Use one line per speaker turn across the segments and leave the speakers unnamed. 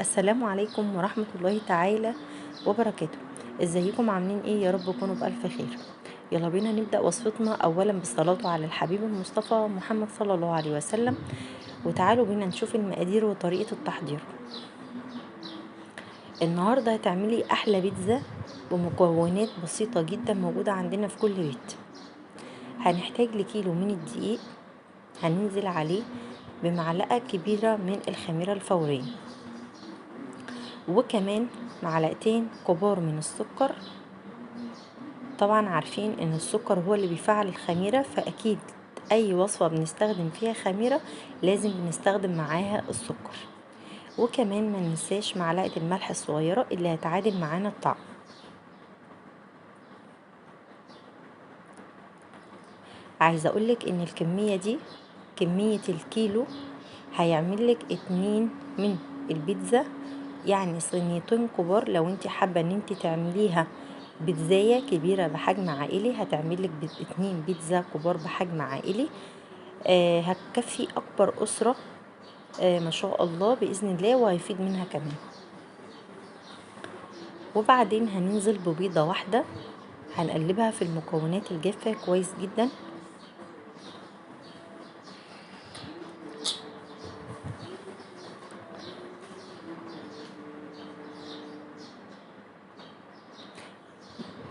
السلام عليكم ورحمة الله تعالى وبركاته. ازيكم عاملين ايه؟ يا رب تكونوا بألف خير. يلا بينا نبدأ وصفتنا اولا بالصلاة على الحبيب المصطفى محمد صلى الله عليه وسلم، وتعالوا بينا نشوف المقادير وطريقة التحضير. النهاردة هتعملي احلى بيتزا بمكونات بسيطة جدا موجودة عندنا في كل بيت. هنحتاج لكيلو من الدقيق، هننزل عليه بمعلقة كبيرة من الخميرة الفورية، وكمان معلقتين كبار من السكر. طبعا عارفين ان السكر هو اللي بيفعل الخميرة، فاكيد اي وصفة بنستخدم فيها خميرة لازم بنستخدم معاها السكر. وكمان ما ننساش معلقة الملح الصغيرة اللي هتعادل معانا الطعم. عايزة اقولك ان الكمية دي، كمية الكيلو، هيعملك 2 من البيتزا، يعني صينيتين كبار. لو انت حابة ان انت تعمليها بيتزاية كبيرة بحجم عائلي هتعملك 2 بيتزا كبار بحجم عائلي، هتكفي اكبر اسرة، ما شاء الله بإذن الله، وهيفيد منها كمان. وبعدين هننزل ببيضة واحدة، هنقلبها في المكونات الجافة كويس جدا.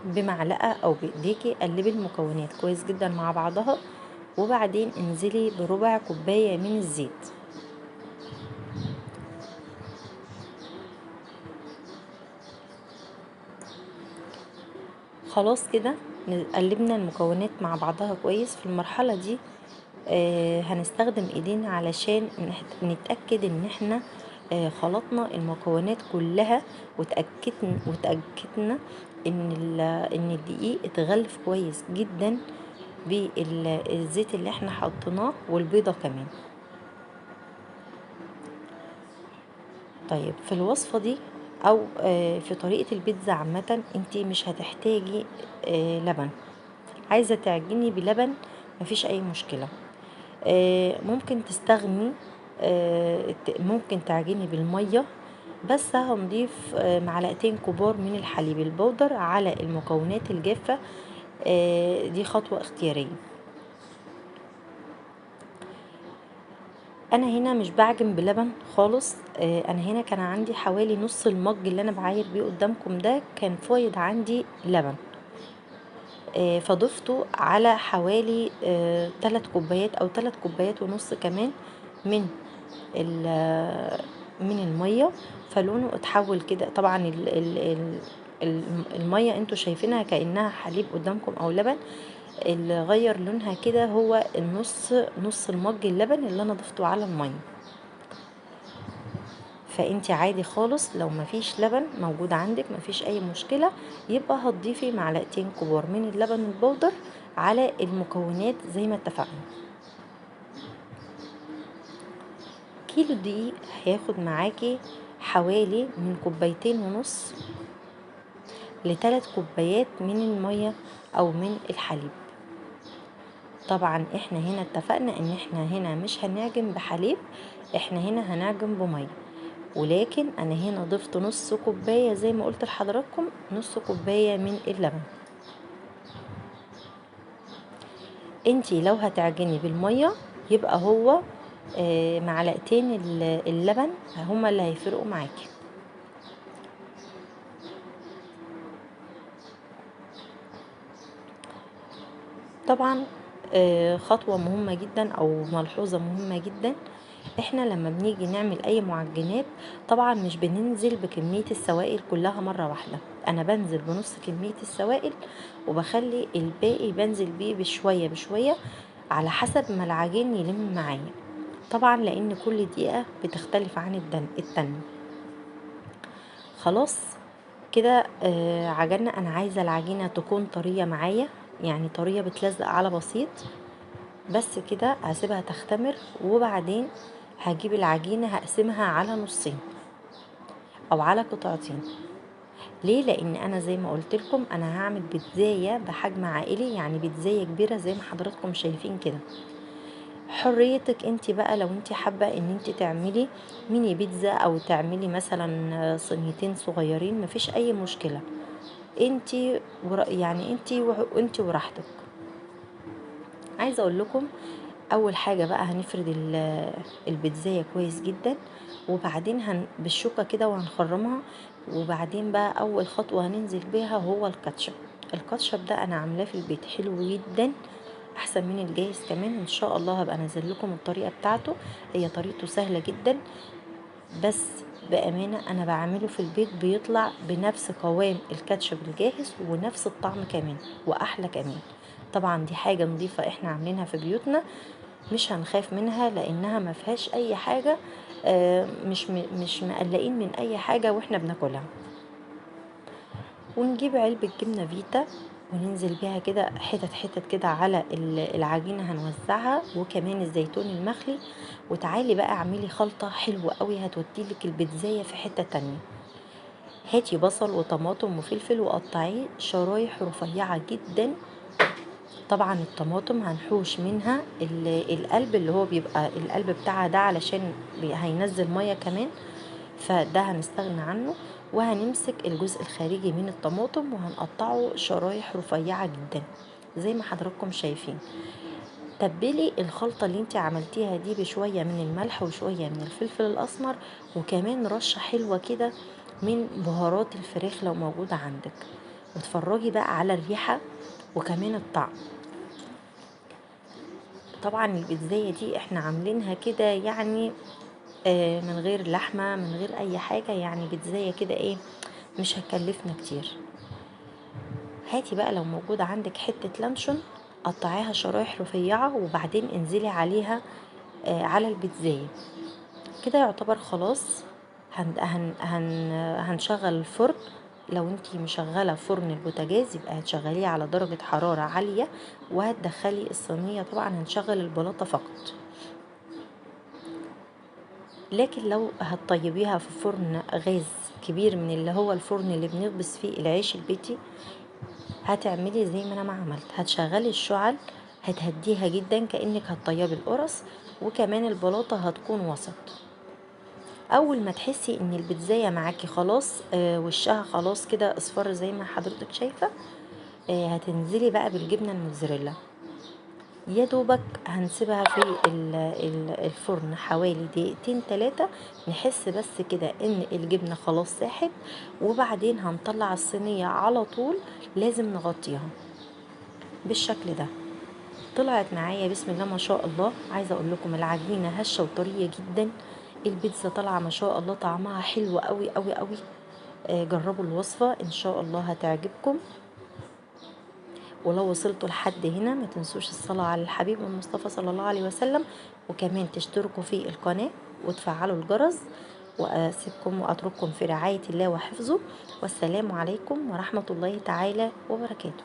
بمعلقة او بايديكي قلبي المكونات كويس جدا مع بعضها، وبعدين انزلي بربع كوباية من الزيت. خلاص كده قلبنا المكونات مع بعضها كويس. في المرحلة دي هنستخدم ايدينا علشان نتأكد ان احنا خلطنا المكونات كلها، وتأكدنا ان الدقيق اتغلف كويس جدا بالزيت اللي احنا حطيناه والبيضة كمان. طيب في الوصفة دي او في طريقة البيتزا عامة انتي مش هتحتاجي لبن. عايزة تعجني بلبن مفيش اي مشكلة، ممكن تستغني، ممكن تعجني بالمية، بس هنضيف معلقتين كبار من الحليب البودر على المكونات الجافة. دي خطوة اختيارية. انا هنا مش بعجن بلبن خالص، انا هنا كان عندي حوالي نص المج اللي انا بعاير بيه قدامكم ده كان فايض عندي لبن، فضفته على حوالي 3 كوبايات او 3 كوبايات ونص كمان من المية، فلونه اتحول كده. طبعا المية انتوا شايفينها كأنها حليب قدامكم او لبن، اللي غير لونها كده هو النص، نص المج اللبن اللي انا ضفته على المية. فانتي عادي خالص لو مفيش لبن موجود عندك مفيش اي مشكلة، يبقى هتضيفي معلقتين كبار من اللبن البودر على المكونات زي ما اتفقنا. كيلو دقيق هياخد معاكي حوالي من 2.5 ل3 كوبايات من المية او من الحليب. طبعا احنا هنا اتفقنا ان احنا هنا مش هنعجن بحليب، احنا هنا هنعجن بمية، ولكن انا هنا ضفت نص كوباية زي ما قلت لحضراتكم، نص كوباية من اللبن. انتي لو هتعجني بالمية يبقى هو معلقتين اللبن هما اللي هيفرقوا معاكي. طبعا خطوة مهمة جدا او ملحوظة مهمة جدا، احنا لما بنيجي نعمل اي معجنات طبعا مش بننزل بكمية السوائل كلها مرة واحدة، انا بنزل بنص كمية السوائل وبخلي الباقي بنزل بيه بشوية بشوية على حسب ما العجين يلم معايا، طبعا لان كل دقيقة بتختلف عن التانية. خلاص كده عجلنا. انا عايزة العجينة تكون طرية معايا، يعني طرية بتلزق على بسيط بس كده. هسيبها تختمر، وبعدين هجيب العجينة هقسمها على نصين او على قطعتين. ليه؟ لان انا زي ما قلت لكم انا هعمل بيتزاية بحجم عائلي، يعني بيتزاية كبيرة زي ما حضراتكم شايفين كده. حريتك انت بقى، لو انت حابة ان انت تعملي ميني بيتزا او تعملي مثلا صينيتين صغيرين مفيش اي مشكلة، انت يعني انت وراحتك. عايزه اقول لكم اول حاجة بقى هنفرد البيتزايه كويس جدا، وبعدين بالشوكة كده وهنخرمها. وبعدين بقى اول خطوة هننزل بيها هو الكاتشب. الكاتشب ده انا عاملاه في البيت، حلو جدا، احسن من الجاهز كمان. ان شاء الله هبقى انزل لكم الطريقة بتاعته، هي طريقته سهلة جدا، بس بامانه انا بعمله في البيت بيطلع بنفس قوام الكاتشب الجاهز ونفس الطعم كمان واحلى كمان. طبعا دي حاجة نظيفة احنا عاملينها في بيوتنا، مش هنخاف منها لانها ما فيهاش اي حاجة، مش مقلقين من اي حاجة واحنا بناكلها. ونجيب علبة جبنه فيتا وننزل بيها كده حتت حتت كده على العجينة هنوزعها، وكمان الزيتون المخلي. وتعالي بقى اعملي خلطه حلوة قوي هتوديلك البيتزايه في حتة تانية. هاتي بصل وطماطم وفلفل وقطعيه شرايح رفيعة جدا. طبعا الطماطم هنحوش منها القلب اللي هو بيبقى القلب بتاعها ده، علشان هينزل مية كمان، فده هنستغنى عنه. وهنمسك الجزء الخارجي من الطماطم وهنقطعه شرايح رفيعة جدا زي ما حضراتكم شايفين. تبلي الخلطة اللي انت عملتيها دي بشوية من الملح وشوية من الفلفل الأسمر، وكمان رشة حلوة كده من بهارات الفراخ لو موجودة عندك، وتفرجي بقى على الريحة وكمان الطعم. طبعا البيتزاية دي احنا عاملينها كده يعني من غير لحمة من غير اي حاجة، يعني بيتزاية كده ايه مش هتكلفنا كتير. هاتي بقى لو موجود عندك حتة لانشون قطعيها شرايح رفيعة، وبعدين انزلي عليها على البيتزاية كده. يعتبر خلاص هن هن هن هنشغل الفرن. لو انتي مشغلة فرن البوتاجاز يبقى هتشغليه على درجة حرارة عالية، وهتدخلي الصينية. طبعا هنشغل البلاطة فقط، لكن لو هتطيبيها في فرن غاز كبير من اللي هو الفرن اللي بنخبز فيه العيش البيتي، هتعملي زي ما انا ما عملت، هتشغلي الشعل هتهديها جدا كأنك هتطيبي القرص، وكمان البلاطة هتكون وسط. اول ما تحسي ان البيتزاية معاكي خلاص وشها خلاص كده اصفر زي ما حضرتك شايفة، هتنزلي بقى بالجبنة الموتزاريلا. يا دوبك هنسيبها في الفرن حوالي دقيقتين تلاتة، نحس بس كده ان الجبنة خلاص ساحت، وبعدين هنطلع الصينية على طول. لازم نغطيها بالشكل ده. طلعت معايا بسم الله ما شاء الله. عايزة اقول لكم العجينة هشة وطرية جدا، البيتزا طالعة ما شاء الله طعمها حلو قوي قوي قوي. جربوا الوصفة ان شاء الله هتعجبكم. ولو وصلتوا لحد هنا ما تنسوش الصلاة على الحبيب المصطفى صلى الله عليه وسلم، وكمان تشتركوا في القناة وتفعلوا الجرس. وأسيبكم وأترككم في رعاية الله وحفظه، والسلام عليكم ورحمة الله تعالى وبركاته.